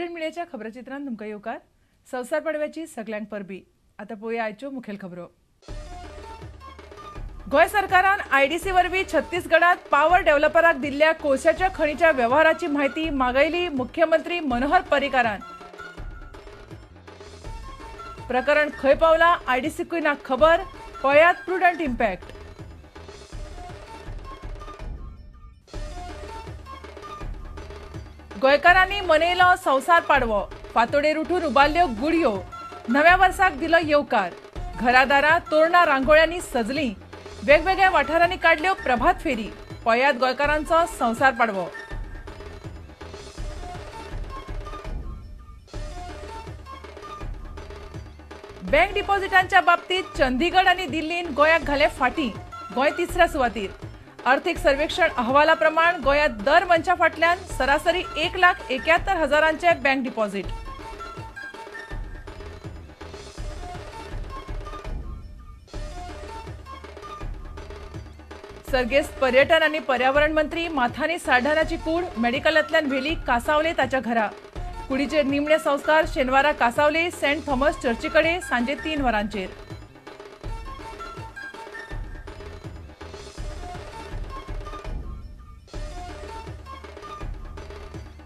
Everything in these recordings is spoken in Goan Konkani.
प्रुडंट मिडियाच्या खबरचित्रांत तुमकां येवकार. संवसार पाडव्याची सगल्यांक परबी. आतां पळोवया आयच्यो मुखेल खबरो. गोंय सरकारान आयडीसी वरवीं छत्तीसगडात पावर डेव्हलपराक दिल्ल्या कोळशाच्या खणीच्या व्यवहाराची म्हायती मागयली मुख्यमंत्री मनोहर पर्रीकारान. प्रकरण खंय पावला आयडीसीकूय ना खबर, पळयात प्रुडंट इम्पॅक्ट. गोंयकारांनी मनयलो संवसार पाडवो, फांतोडेर उठून उबारल्यो गुडयो, नव्या वर्साक दिलो येवकार. घरादारां तोरणां रांगोळ्यांनी सजलीं, वेगवेगळ्या वाठारांनी काडल्यो प्रभात फेरी. पळयात गोंयकारांचो संवसार पाडवो. बँक डिपॉझिटांच्या बाबतीत चंदीगड आनी दिल्लीन गोंयाक घाले फाटीं, गोंय तिसऱ्या सुवातीर. आर्थिक सर्वेक्षण अहवाला प्रमाण गोंयांत दर मनशा फाटल्यान सरासरी 1,71,000 बँक डिपॉझिट. सर्गेस्त पर्यटन आनी पर्यावरण मंत्री माथानी साल्ढाणाची कूड मेडिकलांतल्यान व्हेली कासावले ताच्या घरा. कुडीचेर निमणे संस्कार शेनवारा कासावले सेंट थॉमस चर्ची कडेन सांजे 3 वरांचेर.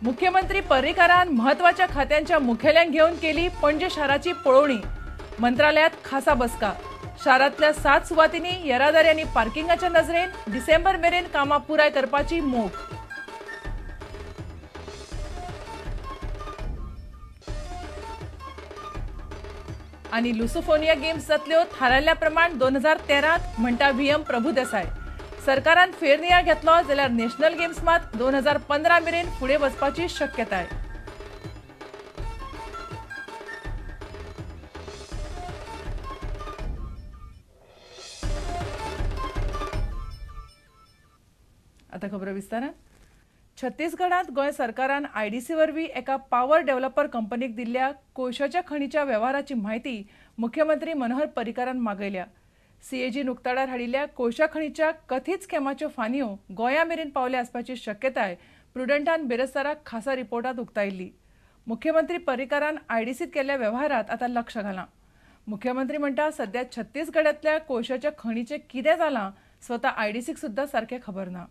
मुख्यमंत्री पर्रीकारान म्हत्वाच्या खात्यांच्या मुखेल्यांक घेवन केली पणजे शाराची पळोवणी. मंत्रालयात खासा बसका. शारांतल्या 7 सुवातींनी येरादारी आनी पार्किंगाच्या नजरेन डिसेंबर मेरेन कामां पुराय करपाची मोख. आनी लुसोफोनिया गेम्स जातल्यो थारायल्ल्या प्रमाण 2013 म्हणटा व्ही एम प्रभुदेसाय. सरकारान फेरनियाळ घेतलो जाल्यार नॅशनल गेम्स मात 2015 मेरेन फुडें वचपाची शक्यताय. आता खबर विस्तारान. छत्तीसगडात गोंय सरकारान आयडीसी वरवीं एका पावर डेव्हलपर कंपनीक दिल्ल्या कोळशाच्या खणीच्या व्यवहाराची म्हायती मुख्यमंत्री मनोहर पर्रीकारान मागयल्या. सीएजीन उक्ताडार हाडिल्ल्या कोळशा खणीच्या कथीत स्कॅमाच्यो फानयो गोंया मेरेन पावल्या आसपाची शक्यताय प्रुडंटान बिरेस्ताराक खासा रिपोर्टांत उक्तायल्ली. मुख्यमंत्री पर्रीकारान आयडीसीत केल्ल्या व्यवहारात आतां लक्ष घालां. मुख्यमंत्री म्हणटा सद्या छत्तीसगडांतल्या कोळशाच्या खणीचें कितें जालां स्वता आयडीसीक सुद्दां सारकें खबर ना.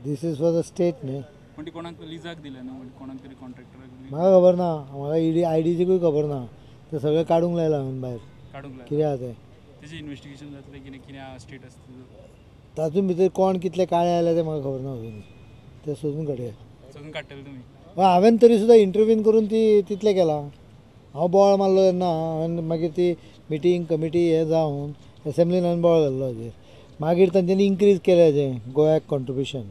This is for the state न्ही. पण कोणाक लिजाक दिलें ना, कोणाक तरी कॉन्ट्रॅक्टराक म्हाका खबर ना, म्हाका ईडी आयडीसीकूय खबर ना. तें सगळें काडूंक लायलां हांवें भायर. काडूंक लायलां कितें आसा तें तेजें इन्वेस्टिगेशन जातलें कितें कितें स्टेटस तातूंत भितर कोण कितले काळे आयले तें म्हाका खबर ना अजून. तें सोदून काडया. सोदून काडटले तुमी? हांवें तरी सुद्दां इंटरव्यून करून ती तितलें केलां. हांव बोवाळ मारलो तेन्ना हांवें मागीर ती मिटींग कमिटी हें जावन एसेंब्लीन हांवें बोवाळ घाल्लो हाजेर. मागीर तांच्यांनी इन्क्रीज केलें तें गोव्याक कॉन्ट्रिब्युशन,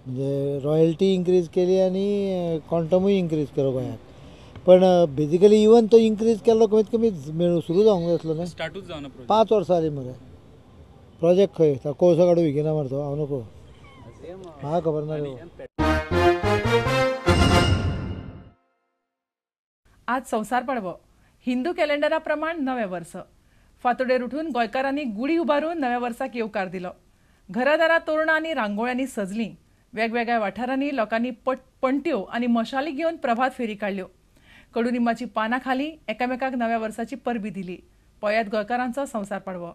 म्हणजे रॉयल्टी इन्क्रीज केली आनी क्वांटमूय इन्क्रीज केलो गोंयाक. पण बेजिकली इवन तो इन्क्रीज केल्लो कमीत कमी मेळूं सुरू जावंक जाय आसलो न्हय. स्टार्टूच जावना प्रोजेक्ट. 5 वर्सां जालीं मरे प्रोजेक्ट खंय कोळसो काडूं विकिना मरे तो. हांव नको, म्हाका खबर ना. आज संवसार पाडवो. हिंदू कॅलेंडरा प्रमाण नवें वर्स. फांतोडेर उठून गोंयकारांनी गुडी उबारून नव्या वर्साक येवकार दिलो. घरादारां तोरणां आनी रांगोळ्यांनी सजलीं. वेगवेगळ्या वाठारांनी लोकांनी पणट्यो आनी मशाली घेवन प्रभात फेरी काडल्यो. कडुनिंबाची पानां खाली एकामेकाक नव्या वर्साची परबी दिली. पळयात गोंयकारांचो संवसार पाडवो.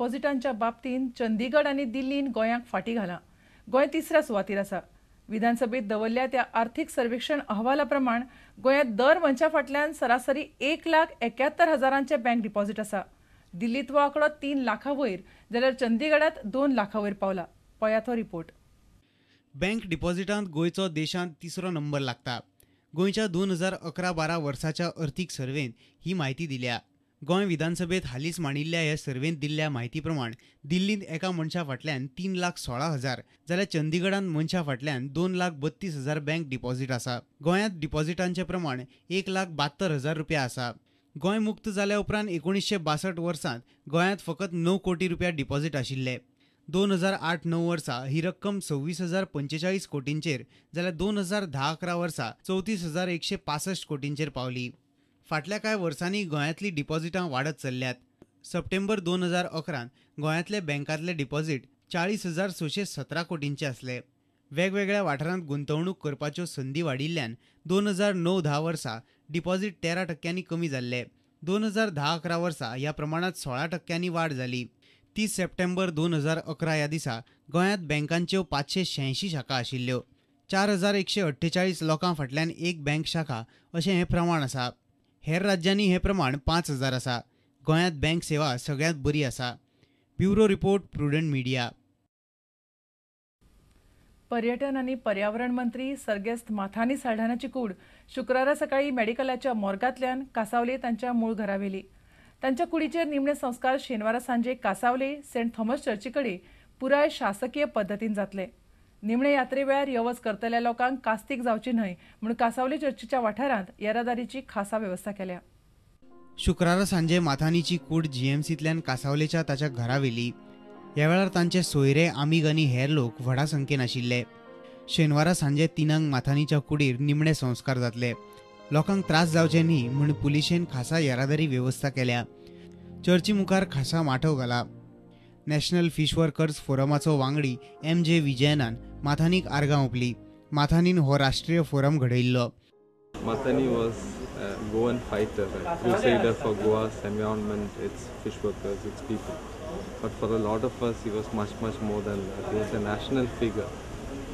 डिपॉझिटांच्या बाबतींत चंदीगड आनी दिल्लीन गोंयाक फाटीं घालां. गोंय तिसऱ्या सुवातीर आसा. विधानसभेत दवरल्या त्या आर्थिक सर्वेक्षण अहवाला प्रमाण गोंयांत दर मनशा फाटल्यान सरासरी 1,71,000 बँक डिपॉझिट आसा. दिल्लीत हो आंकडो 3 लाखां वयर जाल्यार चंदीगडात 2 लाखां वयर पावला. पळयात हो रिपोर्ट. बँक डिपॉझिटांत गोंयचो देशांत तिसरो नंबर लागता. गोंयच्या 2011-12 वर्साच्या अर्थीक सर्वेंत ही म्हायती दिल्या. गोंय विधानसभेत हालींच मांडिल्ल्या ह्या सर्वेंत दिल्ल्या म्हायती प्रमाण दिल्लींत एका मनशा फाटल्यान 3,16,000 जाल्यार चंदीगडांत मनशा फाटल्यान 2,32,000 बँक डिपॉझिट आसा. गोंयांत डिपॉझिटांचें प्रमाण 1,72,000 रुपया आसा. गोंय मुक्त जाल्या उपरांत 1962 वर्सांत गोंयांत फकत 9 कोटी रुपया डिपॉझिट आशिल्ले. 2008-9 वर्सा ही रक्कम 26,045 कोटींचेर जाल्यार 2010-11 वर्सा 34,165 कोटींचेर पावली. फाटल्या कांय वर्सांनी गोंयांतली डिपॉझिटां वाडत चल्ल्यात. सप्टेंबर 2011 गोंयांतले बँकांतले डिपॉझिट 40,617 कोटींचे आसले. वेगवेगळ्या वाठारांत गुंतवणूक करपाच्यो संदी वाडिल्ल्यान 2009-10 वर्सा डिपॉझिट 13% कमी जाल्ले. 2010-11 वर्सा ह्या प्रमाणांत 16% वाड जाली. 30 सप्टेंबर 2011 ह्या दिसा गोंयांत बँकांच्यो 586 शाखा आशिल्ल्यो. 4,148 लोकां फाटल्यान एक बँक शाखा अशें हें प्रमाण आसा. हेर राज्यांनी हें प्रमाण 5,000 आसा. गोंयांत बँक सेवा सगळ्यांत बरी आसा. Bureau report, Prudent Media. पर्यटन आनी पर्यावरण मंत्री सर्गेस्त माथानी साल्ढाणाची कूड शुक्रारा सकाळी मेडिकलाच्या मोर्गांतल्यान कासावले तांच्या मूळ घरा व्हेली. तांच्या कुडीचेर निमणे संस्कार शेनवारा सांजे कासावले सेंट थॉमस चर्ची कडेन पुराय शासकीय पद्दतीन जातले. निमणे यात्रे वेळार यो वच करतल्या लोकांक कास्तीक जावची न्हय म्हूण कासावले चर्चीच्या वाठारांत येरादारीची खासा वेवस्था केल्या. शुक्रारा सांजे माथानीची कूड जीएमसींतल्यान कासावलेच्या ताच्या घरा व्हेली. ह्या वेळार तांचे सोयरे, आमीग आनी हेर लोक व्हडा संख्येन आशिल्ले. शेनवारा सांजे 3 माथानीच्या कुडीर निमणे संस्कार जातले. लोकांक त्रास जावचे न्ही म्हूण पुलिशेन खासा येरादारी वेवस्था केल्या. चर्ची मुखार खासा माटव घाला. नॅशनल फिश वर्कर्स फोरमाचो वांगडी एम.जे. विजयनान माथानीक आर्गां ओंपली. माथानीन हो राष्ट्रीय forum घडयिल्लो. Mathani was a Goan fighter, a crusader for Goa's environment, its fish workers, its people. But for a lot of us, he was much, much more than that. He was a national figure,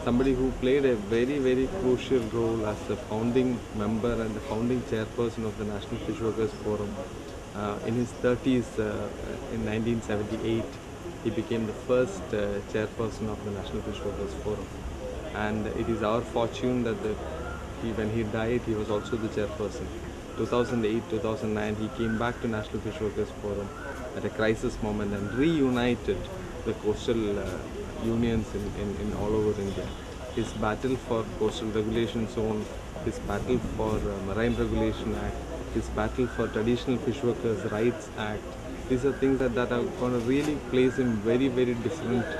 somebody who played a very, very crucial role as the founding member and the founding chairperson of the National Fish Workers Forum. In his 30s, in 1978, he became the first chairperson of the National Fish Workers Forum. And it is our fortune that when he died, he was also the chairperson. 2008, 2009, he came back to National Fish Workers Forum at a crisis moment and reunited the coastal unions in all over India. His battle for coastal regulation zone, his battle for Marine Regulation Act, his battle for Traditional Fish Workers Rights Act, these are things that are going to really place him very, very different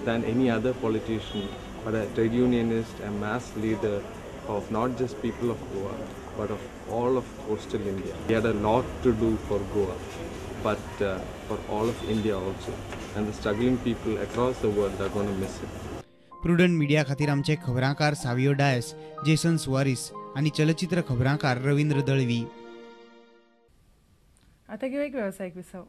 than any other politician, but a trade unionist, a mass leader of not just people of Goa, but of all of coastal India. He had a lot to do for Goa, but for all of India also. And the struggling people across the world are going to miss him. Prudent Media खातीर आमचे खबरांकार सावियो डायस, जेसन सुवारीस आनी चलचित्र खबरांकार रवींद्र दळवी. आता घेऊ एक व्यावसायिक विसव.